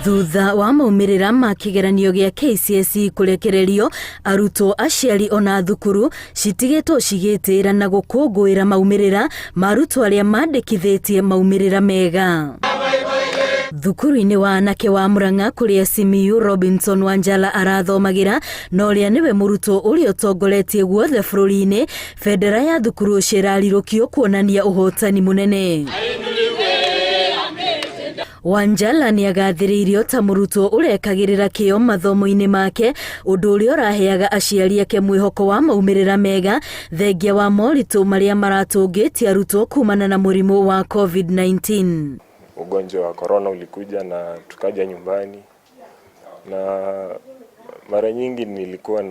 Thutha wa maumĩrĩra ma kĩgeranio gĩa KCSE kũrekererio, arutwo, aciari ona thukuru citigĩtwo cigĩtĩĩra na gũkũngũĩra maumĩrĩra ma arutwo arĩa mandĩkithĩtie maumĩrĩra mega. Thukuru-inĩ wa anake wa Murang'a kũrĩa Simiyu Robinson Wanjala arathomagĩra na ũrĩa nĩwe mũrutwo ũrĩa ũtongoretie guothe bũrũri-inĩ, bendera ya thukuru ũcio ĩrarirũkio kuonania ũhotani mũnene. Wanjala nĩ agathĩrĩirio ta mũrutwo ũrekagĩrĩra kĩyo mathomo-inĩ make, ũndũ ũrĩa ũraheaga aciari ake mwĩhoko wa maumĩrĩra mega thengia wa moritũ marĩa maratũngĩtie arutwo kumana na mũrimũ wa COVID-19. Ugonjwa wa corona ulikuja na tukaja nyumbani, na mara nyingi nilikuwa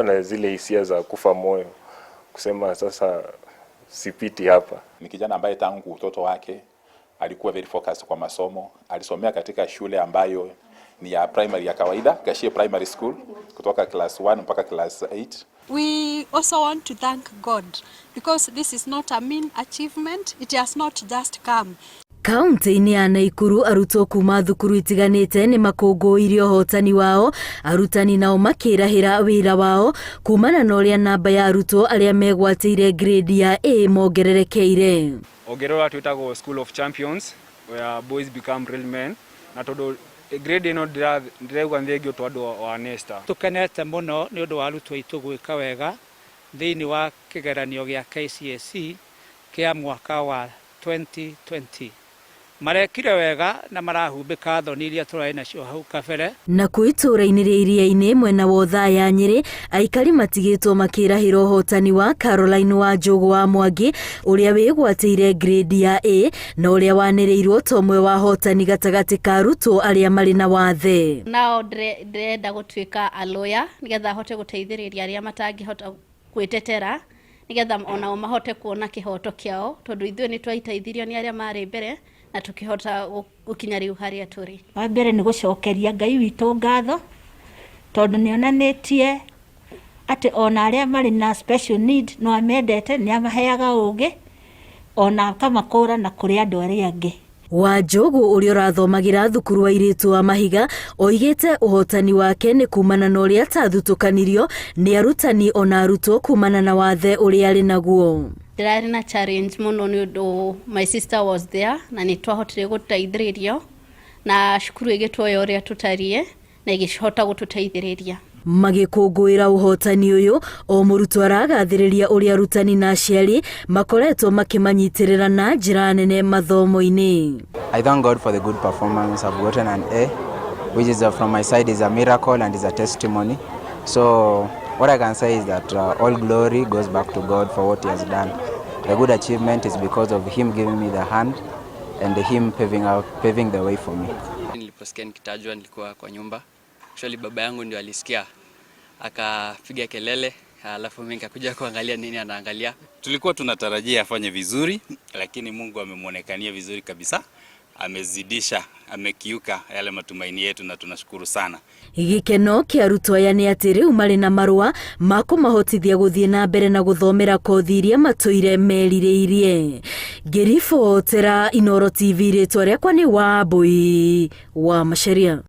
na zile hisia za kufa moyo, kusema sasa sipiti hapa. Ni kijana ambaye tangu utoto wake alikuwa very focused kwa masomo. Alisomea katika shule ambayo ni ya primary ya kawaida, Gachie Primary School, kutoka class 1 mpaka class 8. We also want to thank God because this is not a mean achievement. It has not just come. Kaunti-inĩ ya Naikuru arutwo kuma thukuru itiganĩte nĩ makũngũĩire ũhotani wao, arutani nao makĩrahĩra wĩra wao kumana na ũrĩa namba ya arutwo arĩa megwatĩire grade ya A mongererekeire. Ũngĩrora twĩtagwo School of Champions, where boys become real men, na tondũ grade ĩno ndĩrauga nĩ thengio tondũ wa Nesta. Tũkenete mũno nĩ ũndũ wa arutwo aitũ gwĩka wega thĩinĩ wa kĩgeranio gĩa KCSE kĩa mwaka wa 2020. Marekire wega na marahumbĩka thoni iria tũrarĩ nacio hau kabere. Nakuo itũũra-inĩ rĩa Iriainĩ mwena wa Othaya Nyĩrĩ, aikari matigĩtwo makĩrahĩra ũhotani wa Caroline Wanjũgũ wa Mwangi ũrĩa wĩgwatĩire grade ya A na ũrĩa wanĩrĩirwo ta ũmwe wa ahotani gatagatĩ ka arutwo arĩa marĩ na wathe. Nao ndĩrenda gũtuĩka a lawyer nĩgetha hote gũteithĩrĩria arĩa matangĩhota gwĩtetera, nĩgetha onao mahote kuona kĩhoto kĩao, tondũ ithuĩ nĩ twaiteithirio nĩ arĩa marĩ mbere na tũkĩhota gũkinya rĩu harĩa tũrĩ. Wa mbere nĩ gũcokeria Ngai witũ ngatho tondũ nĩ onanĩtie atĩ ona arĩa marĩ na special need no amendete, nĩ amaheaga ũgĩ ona akamakũra na kũrĩ andũ arĩa angĩ. Wanjũgũ ũrĩa ũrathomagĩra thukuru wa airĩtu wa Mahiga oigĩte ũhotani wake nĩ kumana na ũrĩa atathutũkanirio nĩ arutani ona arutwo kumana na wathe ũrĩa arĩ naguo. Ndĩrarĩ na challenge mũno nĩ ũndũ my sister was there, na nĩ twahotire gũteithĩrĩrio na cukuru ĩgĩtuoya ũrĩa tũtariĩ na ĩgĩhota gũtũteithĩrĩria. Magĩkũngũĩra ũhotani ũyũ, o mũrutwo aragathĩrĩria ũrĩa arutani na aciari makoretwo makĩmanyitĩrĩra na njĩra nene mathomo-inĩ. I thank God for the good performance. I've gotten an A, which is from my side is a miracle and is a testimony. So what I can say is that all glory goes back to God for what He has done. The good achievement is because of Him giving me the hand and Him paving the way for me. Niliposikia nikitajwa nilikuwa kwa nyumba. Actually, baba yangu ndio alisikia akapiga kelele, alafu mimi nikakuja kuangalia nini anaangalia. Tulikuwa tunatarajia afanye vizuri, lakini Mungu amemwonekania vizuri kabisa, amezidisha, amekiuka yale matumaini yetu na tunashukuru sana. Gĩkeno kĩa arutwo aya nĩ atĩ rĩu marĩ na marũa ma kũmahotithia gũthiĩ na mbere na gũthomera kothi iria matũire merirĩirie. Ngĩribotera Inooro TV, rĩtwa rĩakwa nĩ Wambui wa Macharia.